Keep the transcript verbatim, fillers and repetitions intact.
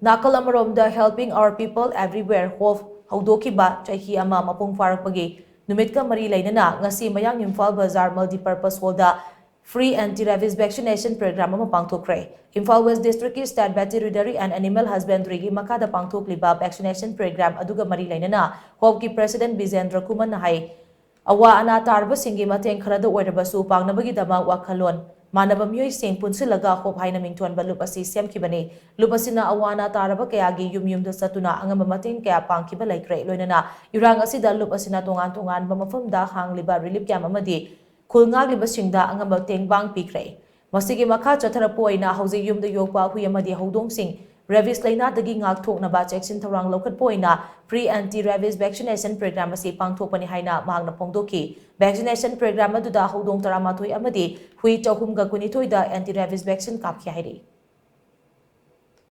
ꯅꯥꯀꯜ ꯑꯃꯔꯣꯝꯗ Helping Our People Everywhere, ꯍꯣꯞ ꯍꯧꯗꯣꯛꯈꯤꯕ ꯆꯍꯤ ꯑꯃ ꯃꯄꯨꯡ ꯐꯥꯔꯛꯄꯒꯤ ꯅꯨꯃꯤꯠꯀ ꯃꯔꯤ ꯂꯩꯅꯅ ꯉꯁꯤ ꯃꯌꯥꯡ ꯏꯝꯐꯥꯜ ꯕꯖꯥꯔ Multipurpose Hallꯗ Free Anti-Rabies Vaccination Program ꯑꯃ ꯄꯥꯡꯊꯣꯛꯈ꯭ꯔꯦ꯫ Imphal West Districtꯀꯤ State Veterinary and Animal Husbandryꯒꯤ ꯃꯈꯥꯗ ꯄꯥꯡꯊꯣꯛꯂꯤꯕ vaccination program ꯑꯗꯨꯒ ꯃꯔꯤ ꯂꯩꯅꯅ ꯍꯣꯞꯀꯤ President ꯕꯤꯖꯦꯟꯗ꯭ꯔ ꯀꯨꯃꯥꯔꯅ ꯍꯥꯏ, ꯑꯋꯥ ꯑꯅꯥ ꯇꯥꯔꯕꯁꯤꯡꯒꯤ ꯃꯇꯦꯡ ꯈꯔꯗ ꯑꯣꯏꯔꯕꯁꯨ ꯄꯥꯡꯅꯕꯒꯤꯗꯃꯛ ꯋꯥꯈꯜꯂꯣꯟ ꯃꯥꯟꯅꯕ ꯃꯤꯑꯣꯏꯁꯤꯡ ꯄꯨꯟꯁꯤꯜꯂꯒ ꯍꯣꯞ ꯍꯥꯏꯅ ꯃꯤꯡꯊꯣꯟꯕ ꯂꯨꯞ ꯑꯁꯤ ꯁꯦꯝꯈꯤꯕꯅꯤ꯫ ꯂꯨꯞ ꯑꯁꯤꯅ ꯑꯋꯥ ꯑꯅꯥ ꯇꯥꯔꯕ ꯀꯌꯥꯒꯤ ꯌꯨꯝ ꯌꯨꯝꯗ ꯆꯠꯇꯨꯅ ꯑꯉꯝꯕ ꯃꯇꯦꯡ ꯀꯌꯥ ꯄꯥꯡꯈꯤꯕ ꯂꯩꯈ꯭ꯔꯦ꯫ ꯂꯣꯏꯅꯅ ꯏꯔꯥꯡ ꯑꯁꯤꯗ ꯂꯨꯞ ꯑꯁꯤꯅ ꯇꯣꯉꯥꯟ ꯇꯣꯉꯥꯟꯕ ꯃꯐꯝꯗ ꯍꯥꯡꯂꯤꯕ relief camp ꯑꯃꯗꯤ ꯈꯨꯜ ꯉꯥꯛꯂꯤꯕꯁꯤꯡꯗ ꯑꯉꯝꯕ ꯇꯦꯡꯕꯥꯡ ꯄꯤꯈ꯭ꯔꯦ꯫ ꯃꯁꯤꯒꯤ ꯃꯈꯥ ꯆꯠꯊꯔꯛꯄ ꯑꯣꯏꯅ ꯍꯧꯖꯤꯛ ꯌꯨꯝꯗ ꯌꯣꯛꯄ ꯍꯨꯏ ꯑꯃꯗꯤ ꯍꯧꯗꯣꯡꯁꯤꯡ rabies ꯂꯩꯅꯥꯗꯒꯤ ꯉꯥꯛꯊꯣꯛꯅꯕ ꯆꯦꯛꯁꯤꯟ ꯊꯧꯔꯥꯡ ꯂꯧꯈꯠꯄ ꯑꯣꯏꯅ Free Anti-Rabies Vaccination Program ꯑꯁꯤ ꯄꯥꯡꯊꯣꯛꯄꯅꯤ ꯍꯥꯏꯅ ꯃꯍꯥꯛꯅ ꯐꯣꯡꯗꯣꯛꯈꯤ꯫ Vaccination program ꯑꯗꯨꯗ ꯍꯧꯗꯣꯡ ꯇꯔꯥꯃꯥꯊꯣꯏ ꯑꯃꯗꯤ ꯍꯨꯏ ꯆꯍꯨꯝꯒ ꯀꯨꯟꯅꯤꯊꯣꯏꯗ anti-rabies vaccine ꯀꯥꯞꯈꯤ ꯍꯥꯏꯔꯤ꯫